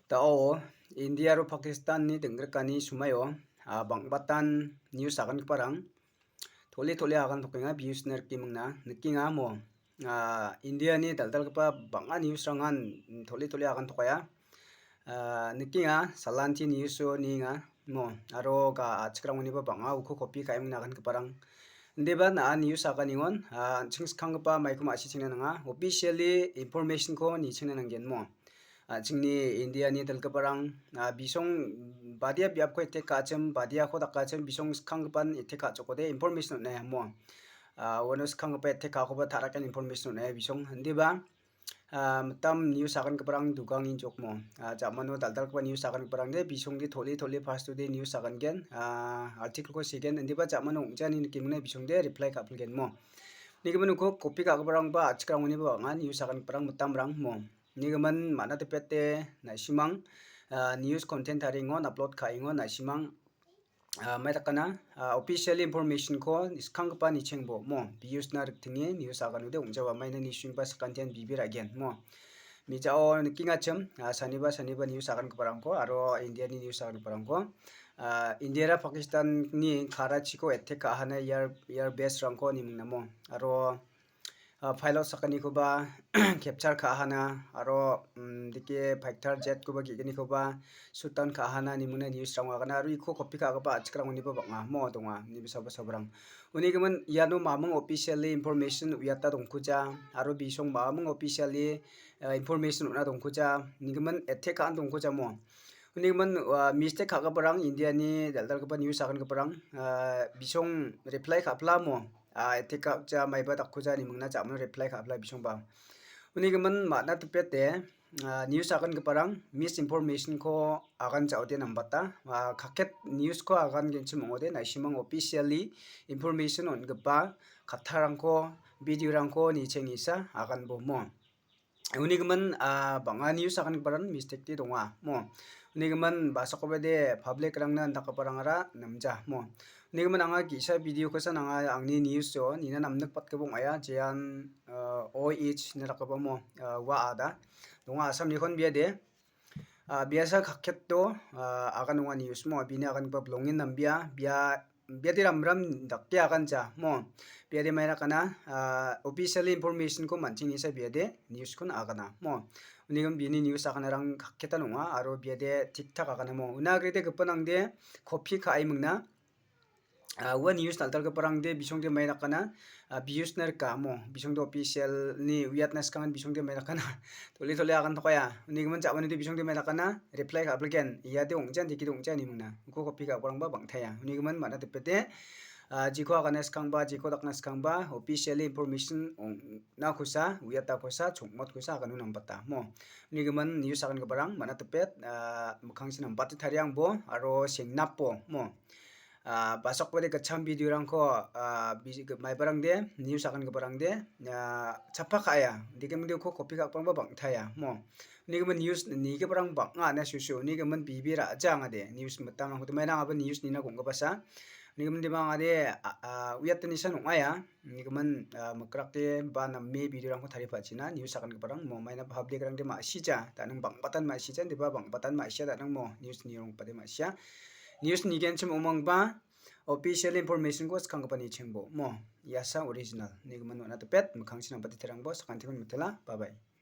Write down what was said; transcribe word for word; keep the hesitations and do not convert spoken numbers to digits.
Da·o India aro Pakistanni ding·grikani sumaio, ah, bang·batan news agangiparang tole-tole agantokenga, views-na rikemingna nikenga mo. Ah, Indiani dal·dalgipa bang·a news-rangan tole-tole agantokaia. Ah, nikenga, salanti news-o nienga mo. Aro ga a·chikrangoniba bang·a uko copy ka·emingna agangiparang. Indiba na·a news aganengon, ah, an·ching skanggipa maiko ma·sichingna nanga. Officially information-ko nichingna nanggen mo. An·chingni Indiani dal·giparang, ah, bisong badia biapko attack ka·achim, badiako dakachim, bisong skanggipan attack ka·chokode information on·aia mo. Ah, uano skanggipa attack ka·akoba ta·raken information on·aia bisong. Indiba, ah, mitam news agangiparang dugang injok mo. Ah, jamano dal·dalgipa news agangiparangde bisongde tole-tole first-ode news agangen, ah, article-ko segen, indiba jamano ong·jani nikemingna bisongde reply ka·pilgen mo. Nigimin uko copy ka·giparangba a·chikrangoniba bang·a news agangiparang mitamrang mo. Nigimin man·a dipete na·simang, ah, news content tariengon upload ka·engon na·simang, ah, mai dakana, ah, official information-ko skanggipa nichengbo mo. Views-na rikdenge news aganode ong·jaba maina news-ba sakantian bibir agen mo. Mijao nikengachim, ah, saniba, saniba news agangiparangko aro Indiani news agangiparangko. Ah, India aro Pakistanni Karachi-ko attack ka·ahana air, air base-rangko nimingna mo. Aro ah, pilot sakanikoba capture ka·ahana, aro, um, dike fighter jet-koba ge·gnikoba shoot down ka·ahana nimingna news-rang agana, aro iko copy ka·gipa a·chikrangoniba bang·a mo donga, ni bisaba sabrang. Unigimin iano mamung officially information uiata dongkuja, aro bisong mamung officially, ah, information on·a dongkuja, nigimin attack ka·an dongkuja mo. Unigimin, ah, mistake ka·giparang Indiani dal·dalgipa news agangiparang, ah, bisong reply ka·pila mo. Ah, attack ka·ja maiba dakkuja nimingna jamano reply ka·pila bisongba. Unigimin man·a dipete, ah, news agangiparang misinformation-ko agan ja·ode nambata. Ah, kaket news-ko agangenchim ong·ode na·simang officially information on·gipa kattarangko, video-rangko nichengesa aganbo mo. Unigimin, ah, bang·a news agangiparan mistake-de donga mo. Unigimin basakobade public-rangna indakgiparangara namja mo. Unigimin anga ge·sa video-kosan anga angni news-o nina namnikpatgipa ong·aia, jean, ah, O H ine dakgipa mo, ah, ua ada. Donga Assamnikon biade. Ah, biasa kakket do, ah, agan ong·a news mo, bini agangipa bilongin nambia, bia, biade ramram dake agan ja mo. Biade mai dakana, ah, official information-ko man·ching nisa biade news-kon agana mo. Unigimin bini news aganarang kakketan ong·a, aro biade tik tak agana mo. Una agrede gipin angde copy ka·e mingna. Ah, ua news dal·dalgiparangde bisongde mai dakana, ah, views-na rika mo, bisongde official-ni uiatna skangan bisongde mai dakana. Tole tole agan tokaia. Unigimin ja·manide bisongde mai dakana, reply ka·bilgen. Iade ong·jan, dikide ong·jan nimingna. Uko copy ka·giparangba bang·taia. Unigimin man·a dipete, ah, jiko agana skangba, jiko dakna skangba, officially information ong-, na kosa, uiata kosa, chongmot kosa agano nambata mo. Unigimin news agangiparang man·a dipet, ah, mikkangchi nambate tariangbo, aro sengnapo mo. Ah, basakbade gitcham video-rangko, ah, bisi-, maibarangde, news agangiparangde, ah, chapa ka·aia. Dikemingde uko copy ka·giparangba bang·taia mo. Unigimin news nigiparang bang·a ine susu. Unigimin bibi ra·ja angade. News mitamrangkode maina angaba news nina gong·gipasa. Unigimin dima angade, ah, ah, uiatani san ong·aia. Unigimin, ah, mikrakde ba name video-rangko taripachina. News agangiparang mo maina public-rangde ma·sija. Da·nang bang·batan ma·sija, diba bang·batan ma·sia da·nang mo. News nirongpade ma·sia. News nigenchim ong·mangba official information-ko skanggipa nichengbo mo. Iasa original. Unigimin man·a dipet, mikkangchi nambate tariangbo, sakantikon mitela. Bye bye.